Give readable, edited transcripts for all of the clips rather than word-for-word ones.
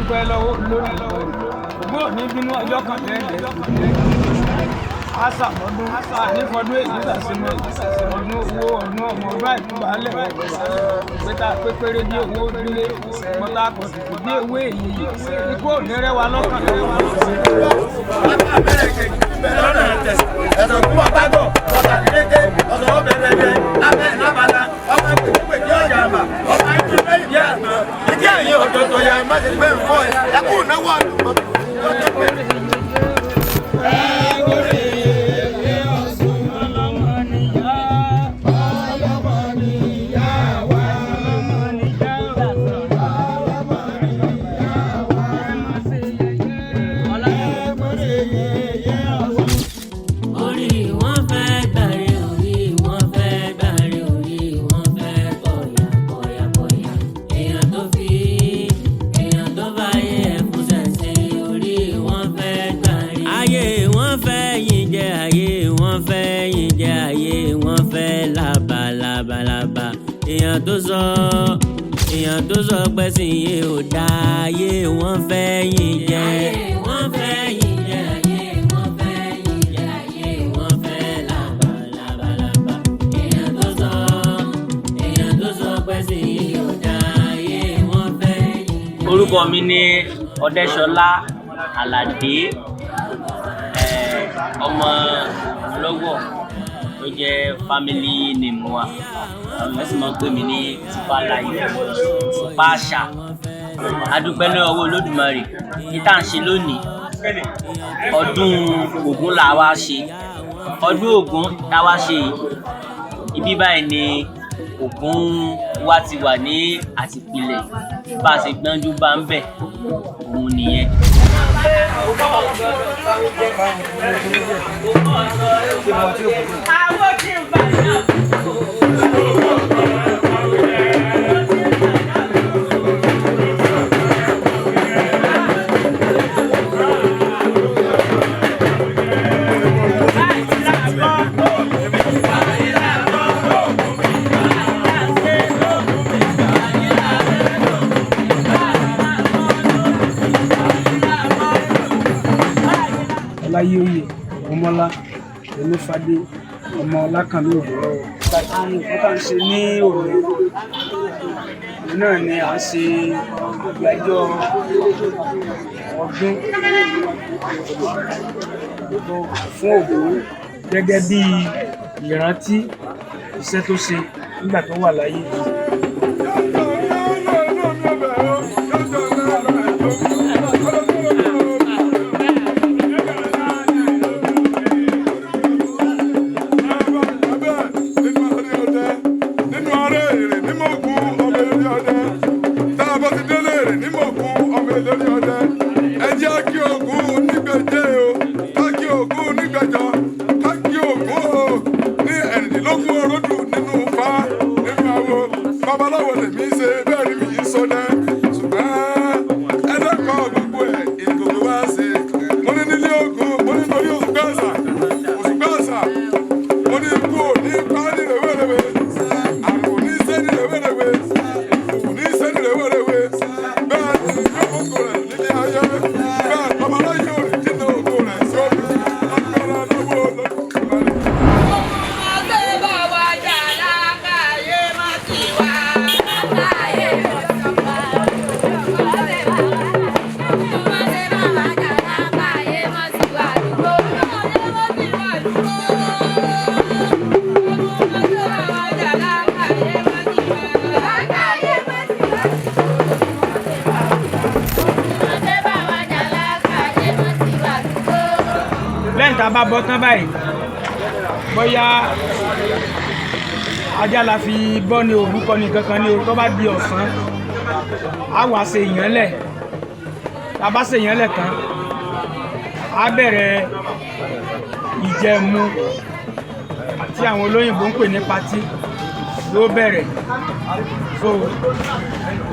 Adúpẹ́ lọ́wọ́ lórí ògbó ní bínú ọjọ́ kan lẹ́ẹ̀dẹ́. Àṣàmọ́dún ànífọdún èyí sàṣemọ́ ọdún owó, ọdún ọmọ, ọdún àìkú baálẹ̀, pété pépéré bí owó ojúlé mọ́tà kọ̀tùkù bí ewé èyí, ikú òní rẹwà lọ́kàn. Ẹ̀sọ̀ kú ọ̀tágọ̀ ọ̀tàdélété ọ̀sọ̀ ọ̀bẹ̀rẹ̀dẹ̀ lábẹ́ lábala ọmọ ìpèsè ní ọjà àmà ọmọ ìpèsè ní àgbà ìdí ẹ̀yìn ọ̀dọ̀dọ̀ ya má ti gbé nǹkan ẹ̀ ẹkú náwó àdúgbò. Orí wọn fẹ́ gbàre, orí wọn fẹ́ gbàre, orí wọn fẹ́ kọ̀yà kọ̀yà kọ̀yà. Èèyàn tó fi èèyàn tó bá yẹ ẹ̀fún ṣẹ̀ṣẹ̀, orí wọn fẹ́ gbàre. Ayé wọn fẹ́ yìn jẹ, ayé wọn fẹ́ yìn jẹ, ayé wọn fẹ́ labalábalába. Èèyàn tó sọ pẹ́sìn yé ò dáa, ayé wọn fẹ́ yìn jẹ. Ayé wọn fẹ́ yìn jẹ, ayé wọn fẹ́ yìn jẹ, ayé wọn fẹ́ labalábalába. Èèyàn tó sọ pẹ́sìn yé ò dáa, ayé wọn fẹ́ yìn jẹ. Orúkọ mi ní Ọdẹṣọlá Aládé, ọmọ ọlọ́wọ̀ tó jẹ́ family name wa. Àwọn èèyàn sì máa ń pè mí ní Tipa Life, Tipa Àṣà. Adúpẹ́ ní ọwọ́ Olódùmarè ní tá à ń ṣe lónìí. Ọdún Ògún là wá ṣe. Ọdún Ògún tá a wá ṣe yìí, ibi báyìí ni Ògún wa ti wà ní àtìpìlẹ̀, bá a ṣe gbọ́njú bá ń bẹ̀ òun nìyẹn. Àwọn tí ń bá yà. Ọláyíòyè Ògúnmọ́lá Olúfadé, ọmọ Ọlákànmí Òwúrọ̀. Pàtàkì nǹkan tá à ń ṣe ní òní, òun náà ni à ń ṣe àyájọ́ ọdún fún Ògún gẹ́gẹ́ bí ìrántí iṣẹ́ tó ṣe nígbà tó wà láyé. Nínú aré èrè ní mọ̀gún ọmọ elórí ọdẹ, tá a bá ti délé èrè ní mọ̀gún ọmọ elórí ọdẹ, ẹ jẹ́ kí Ògún nígbèjé o, ká kí Ògún nígbẹ̀jọ, ká kí Ògún o ní 16 oródù nínú Ifá, nínú awo. Babaláwo lèmi ṣe bẹ́ẹ̀ ni mi yìí sọdẹ, ṣùgbọ́n ẹlẹ́kọ̀ọ́ gbogbo ẹ̀ ìgbòho wá ṣe. Mo ní nílé Ògún, mo ní torí Òṣùgbàṣà, Òṣùgbàṣà, mo ní ikú ò ní pa ní rèwerèwe, àrùn ò ní sẹ́ni rèwerèwe, òkú ní sẹ́ni rèwerèwe. Bẹ́ẹ̀ ni yóò ògo rẹ̀ nílé ayé, bẹ́ẹ̀ babaláyé ò ní dínà ògo rẹ̀ sómi lágbára lọ́wọ́ Olódùmarè. Lẹ́yìn tá a bá bọ́ tán báyìí, bóyá ajá la fi bọ́ ní orúkọ ní kankan ní o, tó bá di ọ̀sán, á wá ṣe ìyànlẹ̀. Tá a bá ṣe ìyànlẹ̀ tán, á bẹ̀rẹ̀ ìjẹmu tí àwọn olóyìnbó ń pè ní party ló bẹ̀rẹ̀. So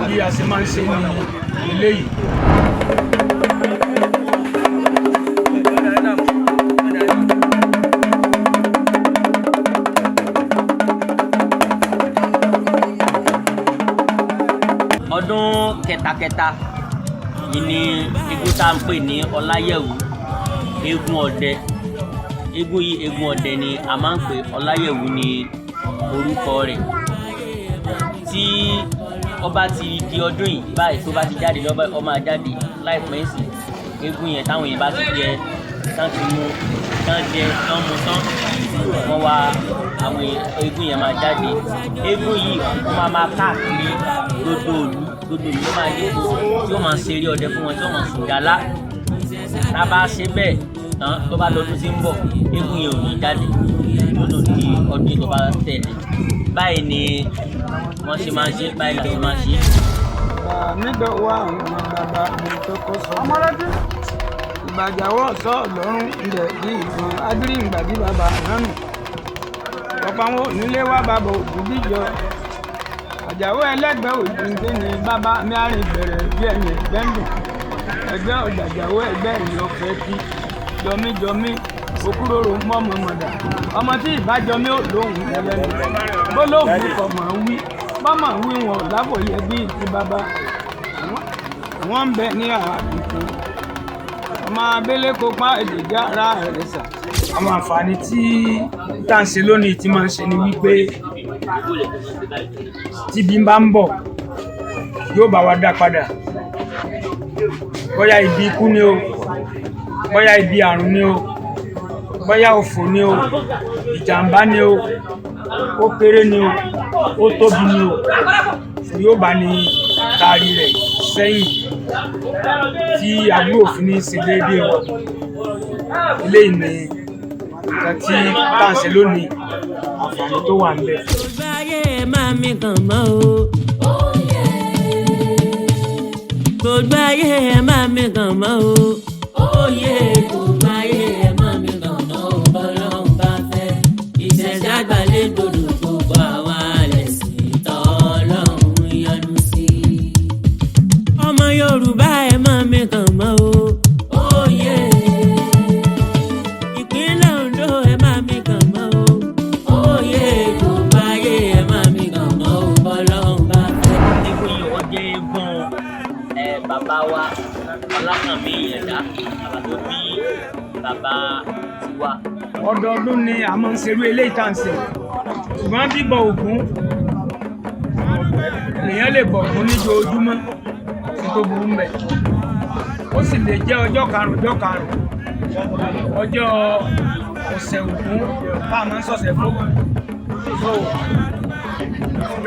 bí a ṣe máa ń ṣe ní eléyìí. Ọdún kẹtakẹta Yìí ni eégún tá à ń pè ní Ọláyẹ̀wù, eégún ọdẹ. Eégún yìí, eégún ọdẹ ni a máa ń pè. Ọláyẹ̀wù ní orúkọ rẹ̀. Tí ó bá ti di ọdún yìí báyìí, tó bá ti jáde lọ́bẹ̀, ó máa jáde láìpẹ́ sí. Eégún yẹn, táwọn yẹn bá ti jẹ tán, ti mú tán, jẹ tán, mu tán, wọ́n wá àwọn eégún yẹn máa jáde. Eégún yìí, wọ́n máa káàkiri gbogbo ìlú, gbogbo ìlú ló máa yé, tí ó máa ṣeré ọdẹ fún wọn, tí ó máa sùn jálá. Tá a bá ṣe bẹ́ẹ̀ tán, tó bá lọ́dún tí ń bọ̀, eégún yẹn ò ní jáde lọ́dún tí ọdún tó bá tẹ̀lé. Báyìí ni wọ́n ṣe máa ń ṣe, báyìí la ṣe máa ń ṣe. Nídọ̀wọ́ àwọn bàbá mi tó kọ́ sọ. Ìbàjáwọ̀ sọ lọ́rùn ilẹ̀ bí ìbọn agírí ìgbàdí bàbá nánú. Ọ̀pọ̀ àwọn onílé wá bàbá òkú bíjọ. Àjàwọ̀ ẹlẹ́gbẹ́ òjìǹde ni bàbá mi àrìn bẹ̀rẹ̀ bí ẹ̀yìn ẹgbẹ́ ń dùn. Ẹgbẹ́ ọ̀jàjàwọ̀ ẹgbẹ́ ìyọ̀ ọ̀fẹ́ kí jọmíjọmí òkúròrò mọ́mọ́mọ́dà. Ọmọ tí ìbájọmí ò lóhùn ẹlẹ́nu. Gbólóhùn kọ̀ mọ̀ ń wí. Bọ́mọ̀ ń wí wọn lábòye bíi ti bàbá. Àwọn ń bẹ ní àbùkù. Ọmọ abẹ́lé kópa èdè ara rẹ̀ sà. Àwọn àǹfààní tí tá à ń ṣe lónìí tí máa ń ṣe ni wípé tí ibi bá ń bọ̀, yóò bá wa dá padà. Bóyá ibi ikú ni o, bóyá ibi àrùn ni o, bóyá òfò ni o, ìjàmbá ni o, ó kéré ni o, ó tóbi ni o, yóò bá ní taari rẹ̀ sẹ́yìn tí àbúrò òfin ní ṣe déédéé wọn. Eléyìí ni nǹkan tí tá à ń ṣe lónìí, àǹfààní tó wà níbẹ̀. Gbogbo ayé ẹ máa mi kàn mọ́ o. Gbogbo ayé ẹ máa mi kàn mọ́ o. Gbogbo ayé ẹ máa mi kàn mọ́ o. Bọ́lọ́run bá fẹ́. Ìṣẹ̀ṣẹ̀ àgbàlégbodò, gbogbo àwa lẹ̀sìn tọ́lọ́run yọ́nú sí. Ọmọ Yorùbá, ẹ máa mi kàn mọ́ o. Ìpínlẹ̀ Ondo, ẹ máa mi kàn mọ́ o. Gbogbo ayé ẹ máa mi kàn mọ́ o. Bọ́lọ́run bá fẹ́. Eégún yìí, ó jẹ́ eégún bàbá wa Ọlákànmí Ìyàndá, bàbá tó bí bàbá tiwa. Ọdọọdún ni a máa ń ṣerú eléyìí tá à ń ṣe, ṣùgbọ́n bíbọ Ògún, èèyàn lè bọ Ògún níjoojúmọ́ sí tó burú mbẹ̀. Ó sì lè jẹ́ ọjọ́ karùn-ún, ọjọ́ karùn-ún, ọjọ́ ọ̀sẹ̀ Ògún tá a máa ń ṣọ̀sẹ̀ fún. So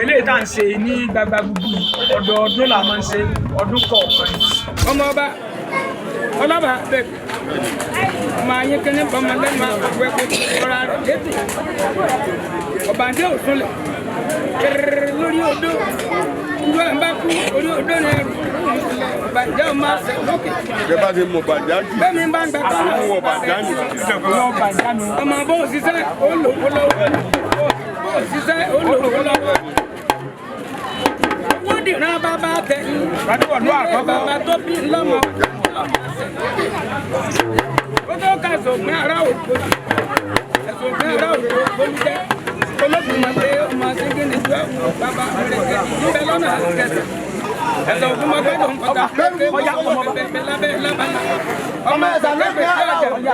eléyìí tá à ń ṣe ní gbagba gbogbo yìí, ọdọọdún la máa ń ṣe, ọdún kọ̀ọ̀kan. Ọmọ ọba ọlọ́ba bẹ́ẹ̀, ọmọ ayékẹ́lẹ́ bọ́mọ lẹ́nu àwẹ̀ kó ọ̀rá rẹ̀ létí. Ọ̀bàdé òsúnlẹ̀ kẹrẹrẹ lórí odó ìlú ẹ̀ ń bá kú orí odó ní ẹrù ọ̀bàdé ọmọ àṣẹ lókè. Bẹ́ẹ̀ bá ti mọ̀ bàjá jù. Bẹ́ẹ̀ mi bá ń gbà kọ́ Mú wọn bàjá nù. Ọmọ bó ṣiṣẹ́ ó lò ó lọ́wọ́, bó ṣiṣẹ́ ó lò ó lọ́wọ́. Owó dìran bàbá tẹ̀ nílé bàbá tó bí lọ́mọ. Ó tó ká sògbìn ara òkú, ẹ̀sògbìn ara òkú olùjẹ́ ológun máa gbé ọmọ sígínì ju ẹ̀wọ̀n bàbá rẹ̀ níbẹ̀ lọ́nà kẹsẹ̀. Ẹ̀sọ̀ ògùn máa gbọ́dọ̀ nkọ́ta ọjà ọmọ bẹ̀bẹ̀ lábẹ́ lábàlá. Ọmọ ẹ̀sà ló gbé ọjà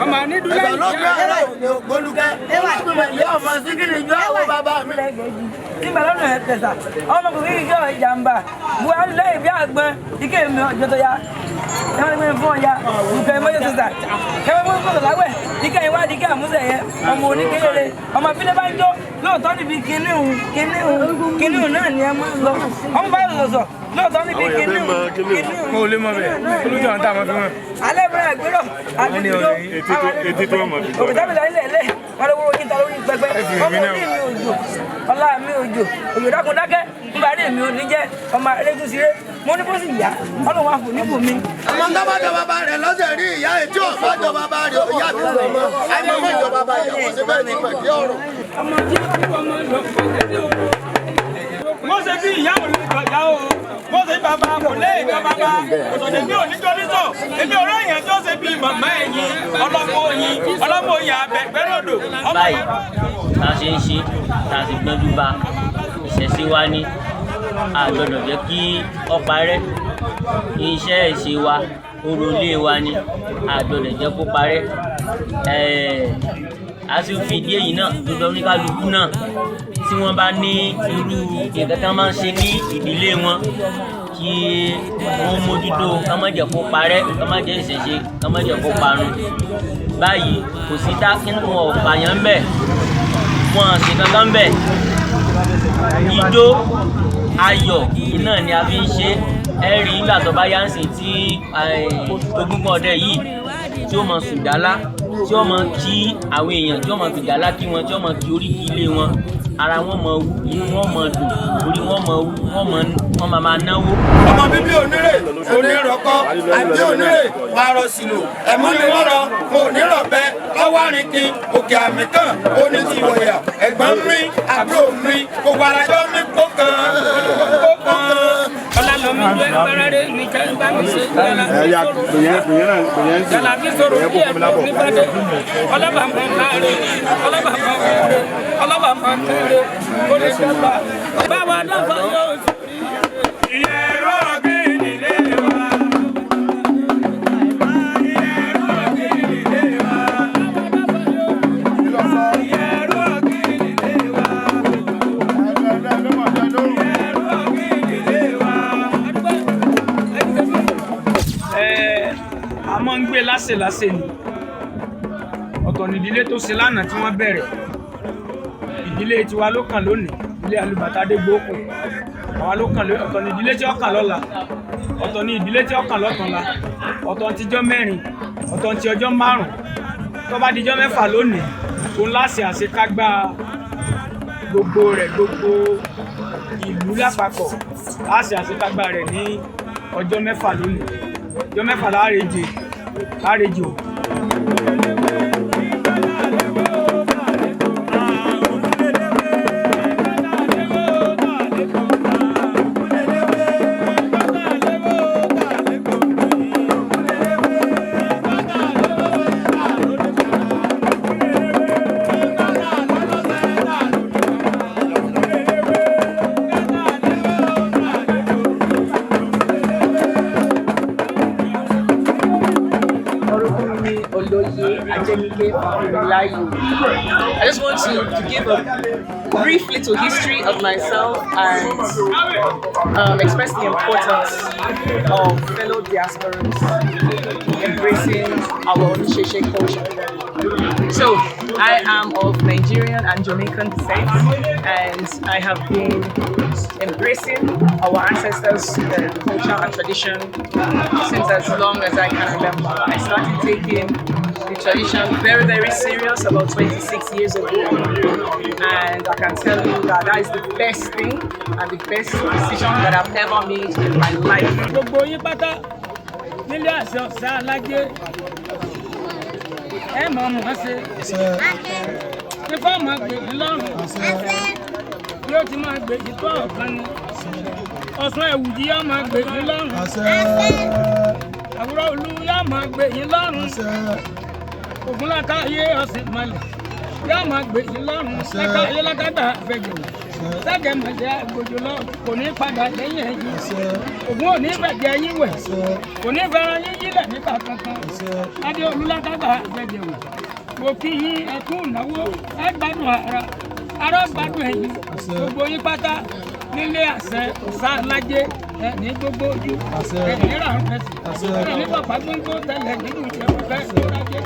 ọmọ ànídúlẹ̀ Ẹ̀sà ló gbé ara òkè ògbólúkẹ́. Olùgbìmọ̀ ìyá ọmọ sígìrì ju àwọn bàbá mi. Nígbà lọ́nà ẹ̀tẹ̀sà ọmọ kò kí kí ìjàmbá Buhari lẹ́yìn bí àgbọn ike mi ọjọ́ tó ya ẹ̀wọ̀n ní fún ọya nǹkan ẹ̀mọ́jọ́ tó sà kẹfẹ́ mú fún ọ̀làwẹ̀ ike ìwádìí ike àmúṣe yẹn ọmọ oníkéré ọmọ abílẹ̀ bá ń jó lóòótọ́ níbi kíníhùn kíníhùn kíníhùn náà ni ẹ máa ń lọ ọmọ bá yọ̀ sọ̀sọ̀ lóòótọ́ níbi kíníhùn kíníhùn. Mo lè mọ bẹ́ẹ̀ olójú àwọn tá a máa fi wọn. Alẹ́ mìíràn àgbérò àdúgbò Etí tó mọ̀ fi gbọ́. òkúta ilẹ̀ ilẹ̀ wọn lọ́wọ́ oyin ta lórí pẹpẹ ọmọ orí mi òjò ọlá mi òjò òjò dákun dákẹ́ nbà rí mi ò ní jẹ́ ọmọ arẹ́gùn sire mo ní bó sì yá ọlọ́run wà fún níbù mi. Ọmọ tó bá jọ bàbá rẹ̀ lọ́sẹ̀ rí ìyá etí ọ̀fà jọ bàbá rẹ̀ ìyá mi sọ mọ́. Àìmọ́ mọ́ ìjọ bàbá ìyàwó ṣe bẹ́ẹ̀ ní pẹ̀lú ọ̀rọ̀. Ọmọ tí ó kú ọmọ lọ sí òkú. Mo ṣe bí ìyá òní ìjọba o, mo ṣe bàbá kò lé ìjọ bàbá òṣòṣè mi ò ní jọ́nísọ̀ èmi ò rẹ́yìn tí ó ṣe bí màmá ẹ̀yìn ọlọ́mọ oyin, ọlọ́mọ oyin abẹ́gbẹ́rọ̀dọ̀. Báyìí tá a ṣe ń ṣe, tá a sì gbọ́njú bá ìṣẹ̀ṣe wa ní, a gbọ́dọ̀ jẹ́ kí ó parẹ́. Iṣẹ́ ìṣe wa, orò ilé wa ni, a gbọdọ̀ jẹ́ kó parẹ́. A sì fi ìdí èyí náà gbogbo oníkálukú náà tí wọ́n bá ní irú nǹkan tí wọ́n máa ń ṣe ní ìdílé wọn kí wọ́n mójútó, ká má jẹ́ kó parẹ́, ká má jẹ́ ìṣẹ̀ṣe, ká má jẹ́ kó parun. Báyìí kò sí tá kí wọn ò pààyàn ńbẹ̀, wọn ò ṣe kankan ńbẹ̀. Ijó ayọ̀ iná ni a fi ń ṣe. Ẹ rí nígbà tó bá yá ń sìn tí Ògúngún ọdẹ yìí tí ó mọ sùdálá, tí ó mọ kí àwọn èèyàn, tí ó mọ fìdálá kí wọn, tí ó mọ kí oríkì ilé wọn, ara wọn mọ wú, inú wọn mọ dùn, orí wọn mọ wú, wọn máa máa náwó. Ọmọ bíbí onírè onírọ̀kọ́ àbí onírè wàrọ̀ sílò ẹ̀mú ni wọ́n rọ mo onírọ̀bẹ lọ́wọ́ àrìnkìn òkè àmì kan onítìwọ̀yà ẹ̀gbọ́n mi àbúrò mi gbogbo arájọ́ mi kó kan kó kan. Ọlálọ́mí ló ẹgbẹ́rẹ́rẹ́ ní kẹ́ bá mi ṣe Ẹ̀yà pèyẹ́ pèyẹ́ náà pèyẹ́ ń sìn. Jalabi sọ̀rọ̀ bí ẹ̀kọ́ nípàdé ọlọ́bàmọ̀ káre ọlọ́bàmọ̀ kúre ọlọ́bàmọ̀ kúre kórè dàgbà báwa dáfà yóò sórí. Ìyẹ̀rọ ọ̀gbìn ilé wa. Ìyẹ̀rọ ọ̀gbìn ilé wa. Ìyẹ̀rọ ọ̀gbìn ilé wa. Ìyẹ̀rọ ọ̀gbìn ilé wa. A máa ń gbé lásèlásè ni. Ọ̀tọ̀ ní ìdílé tó ṣe lánàá tí wọ́n bẹ̀rẹ̀. Ìdílé tiwa ló kàn lónìí, ìdílé Alùbàtà Adégbòókùn àwa ló kàn lónìí. Ọ̀tọ̀ ní ìdílé tí ó kàn lọ́la, ọ̀tọ̀ ní ìdílé tí ó kàn lọ́tọ̀la, ọ̀tọ̀ ní tijọ́ mẹ́rin, ọ̀tọ̀ ní ti ọjọ́ márùn-ún. Tó bá dijọ́ mẹ́fà lónìí, òun láṣẹ àṣekágbá gbogbo rẹ̀, gbogbo ìlú lápapọ̀ láṣẹ àṣekágbá rẹ̀ ní ọjọ́ mẹ́fà lónìí. Ọjọ́ mẹ́fà láàrèjì láàrèjì o. Orúkọ mi Olóyè Adenike Funmilayo. I just want to give a brief little history of myself and express the importance of fellow diasporans embracing our Onisese culture. So, I am of Nigerian and Jamaican descent, and I have been embracing our ancestors' culture and tradition since as long as I can remember. I started taking the tradition very, very serious about 26 years ago, and I can tell you that that is the best thing and the best decision that I've ever made in my life. Gbogbo yín pátá nílé àṣẹ ọ̀sá alájẹ ẹ mọ̀ mọ̀ ṣe ifá máa gbè yín lọ́rùn yóò ti máa gbè yín tó ọ̀kan ni Ọ̀ṣun ẹ̀wùjì yóò máa gbè yín lọ́rùn, àwùrọ̀ olú yóò máa gbè yín lọ́rùn, ògúnláka ayé ọ̀sìn mọ̀lẹ̀ yóò máa gbè yín lọ́rùn, láka ayé lákàgbà fẹ̀jẹ̀ sẹ́gẹ̀ mọ̀jẹ̀ àgbòjò lọ kò ní padà lẹ́yìn ẹ̀yìn. Ògún ò ní bẹ̀jẹ̀ yín wẹ̀, kò ní fẹ́ràn yín yílẹ̀ nígbà kankan. Adé olúlákàgbà fẹ̀jẹ̀ wẹ̀, mo kí yín ẹkún ìnáwó, ẹ gbádùn ara ara gbádùn ẹ̀yìn. Gbogbo yín pátá nílé àṣẹ ọ̀sá alájẹ ẹ ní gbogbo ojú ẹ ní ràrùn ẹsẹ̀ ẹ ní bàbá gbóngbó tẹlẹ nínú ìjẹun fẹ ìrajẹ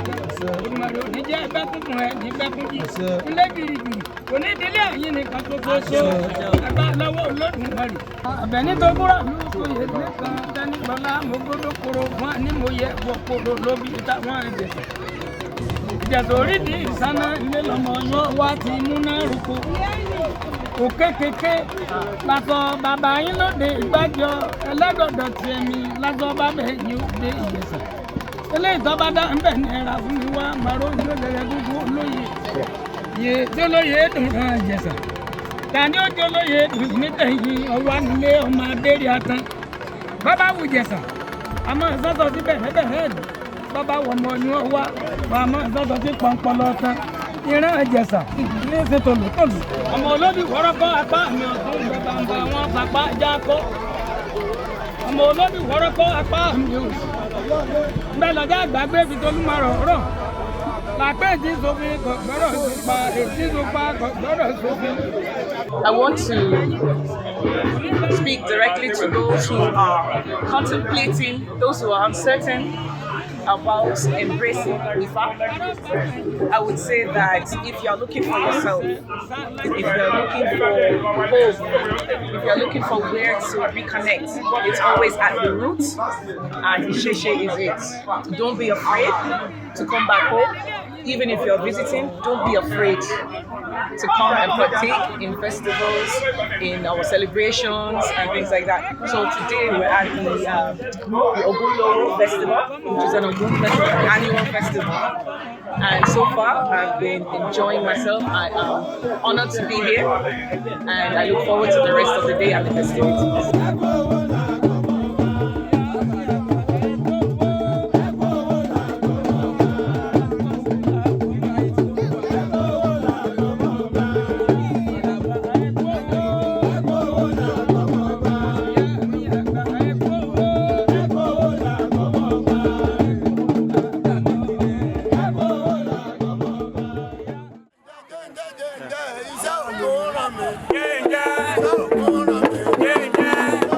olùmọ̀rẹ́ òní jẹ́ bẹ́kúnkún ẹ ní bẹ́kúnjì ilé girigiri òní ìdílé ẹ̀yìn nìkan tó ṣoṣo ẹgbẹ́ lọ́wọ́ Olódùmarè. Àbẹ̀ní tó búra lóko yẹ lẹ́kan dánígbọ́lá mogbódó koro wọn ní mo yẹ wọ koro lóbi táwọn ẹ̀jẹ̀ ìjẹ̀sọ̀ orídìí ìsáná ilé lọ́mọ yọ wá ti múná rúkọ òkè kéké lásọ bàbá yín lóde ìgbàjọ ẹlẹ́gọ̀dọ̀ tiẹ̀ mi lásọ bàbá yín òde Ìjẹ̀ṣà eléyìí tó bá dá ńbẹ̀ ní ẹ̀rà fún mi wá màró yóò lẹ̀rẹ̀ dúdú olóye yé tí olóye dùn ràn Ìjẹ̀ṣà tani ó jẹ́ olóye dùn nítẹ̀yìn ọwọ́ nílé ọmọ adérí atan bàbá wù Ìjẹ̀ṣà àmọ́ sọ́sọ́ sí bẹ̀rẹ̀ bẹ̀rẹ̀ lù bàbá wọ̀ mọ́ ní ọwọ́ àmọ́ sọ́sọ́ sí pọnpọlọ tán ìran Ìjẹ̀ṣà ní ṣe tòlótòló ọmọ olóbì wọ́rọ́kọ́ apá mi ọ̀tún bàbá wọn fapá já kọ́. Ọmọ olóbì wọ́rọ́kọ́ apá mi ò sí. Bẹ́ẹ̀ lọ́jà àgbàgbé fi tolúmọ̀rọ̀ rọ̀. Làpẹ́ tí sófin kò gbọ́dọ̀ sópa, ètí sópa kò gbọ́dọ̀ sófin. I want to speak directly to those who are contemplating, those who are uncertain about embracing Ifa. I would say that if you are looking for yourself, if you are looking for hope, if you are looking for where to reconnect, it's always at the root, and Ìṣẹ̀ṣe is it. Don't be afraid to come back home. Even if you're visiting, don't be afraid to come and partake in festivals, in our celebrations, and things like that. So today we're at the Ogunlowo Festival, which is an Ogun festival, annual festival. And so far, I've been enjoying myself. I am honored to be here, and I look forward to the rest of the day and the festivities. Iṣẹ́ ògùn ràn mí. Iṣẹ́ ògùn ràn mí.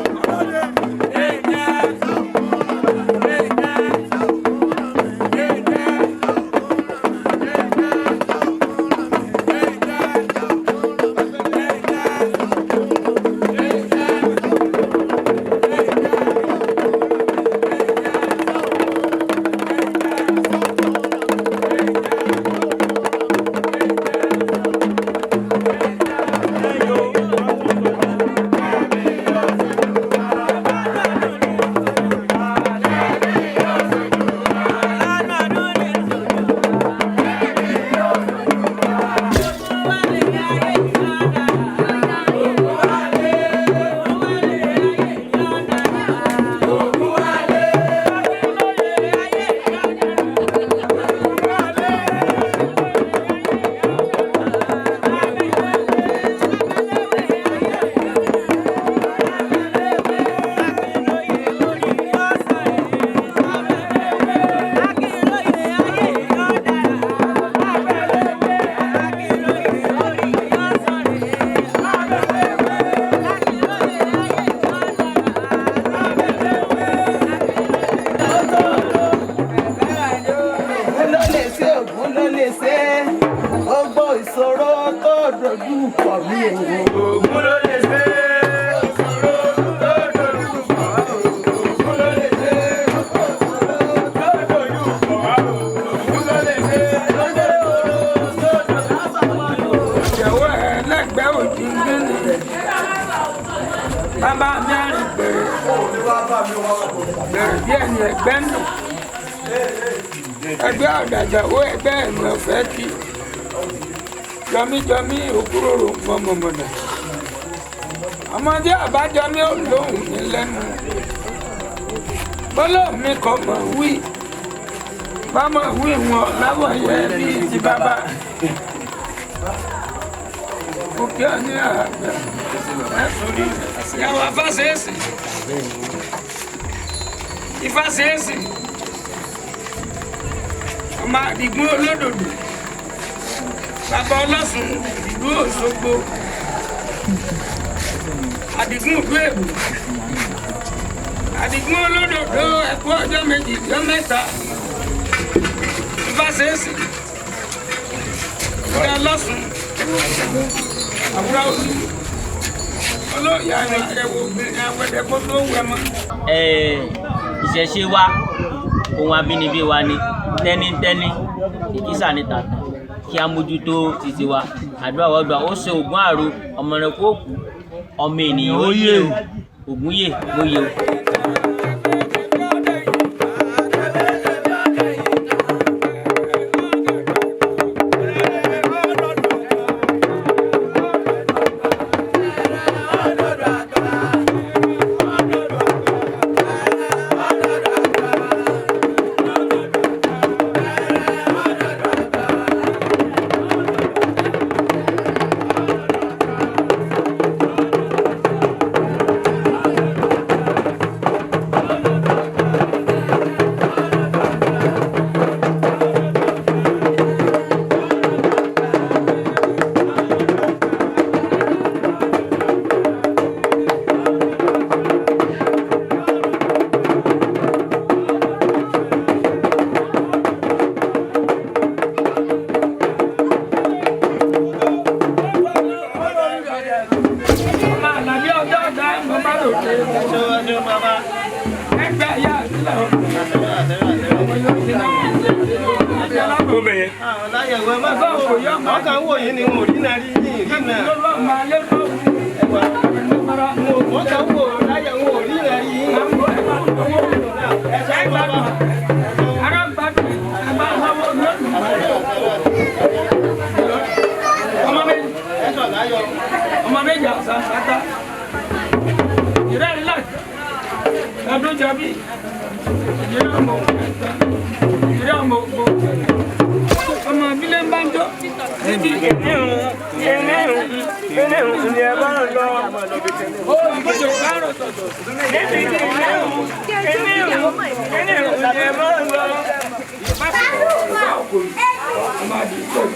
Ògún ló lè ṣe, Ògún ló lè ṣe gbogbo ìṣòro tó dojú kọ mí o. Ògún ló lè ṣe. Ìṣòro tó dojú kọ wá o. Ògún ló lè ṣe. Ìṣòro tó dojú kọ wá o. Ògún ló lè ṣe. Ìyàwó ẹ̀ lẹ́gbẹ̀ẹ́ òjì ń gbélé. Bàbá mi á rìn gbèrè. Gbèrè bí ẹni ẹgbẹ́ ń dùn. Ẹgbẹ́ ọ̀dàjàwó ẹgbẹ́ ẹ̀mí ọ̀fẹ́ kí. Jọmíjọmí òkúròrò mọ̀mọ̀mọ̀dà. Ọmọdé àbájọmí ò lóhùn ní lẹ́nu. Bọ́lá mi kò mọ̀ wí. Bámọ̀ wí wọn láwọ̀ yẹ bíi ti bàbá. Òkè ọ̀ní àgbà. Ìyàwó afáṣeéṣì. Ifáṣeéṣì. Ọmọ Àdìgún olódòdó. Bàbá ọlọ́sùn ìlú Òṣogbo. Àdìgún ìlú Èbù. Àdìgún olódòdó ẹ̀kú ọjọ́ méjì ọjọ́ mẹ́ta. Ifáṣeéṣì. Ìyá ọlọ́sùn. Àbúrò òsì. Olóyè àwọn ẹ̀wò obìnrin awẹ́dẹ́ kó tó wẹ̀ mọ́. Ìṣẹ̀ṣe wa, ohun abínibí wa ni tẹ́nítẹ́ní, ìkísà ní tàtàn, kí a mójútó títí wa. Àdúrà wa gbà ó ṣe ògùn àrò ọmọ rẹ kó kú, ọmọ ènìyàn ó yè o, ògùn yè mo yè o. Wọ́n kàn ń wò yín ni wọn ò rí náà rí yín rí náà. Wọ́n kàn ń wò láyẹ̀ wọn ò rí náà rí yín. Ọmọ méjì àṣà pátá ìrẹ́ ńlá ẹdún jẹbi ìrẹ́ ọmọ ìrẹ́ ọmọ ògbó ọmọ ìbílẹ̀ ń bá ń jó níbi Ní ẹ bá ń lọ. Ó ìgbésẹ̀ kárọ̀ tọ̀tọ̀ Níbi ní ẹ bá ń lọ.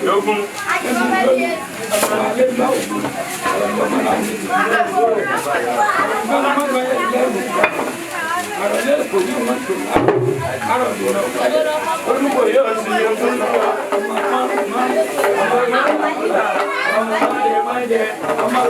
Lógún. Olùkọ́ yóò sì yẹ fún Ọmọ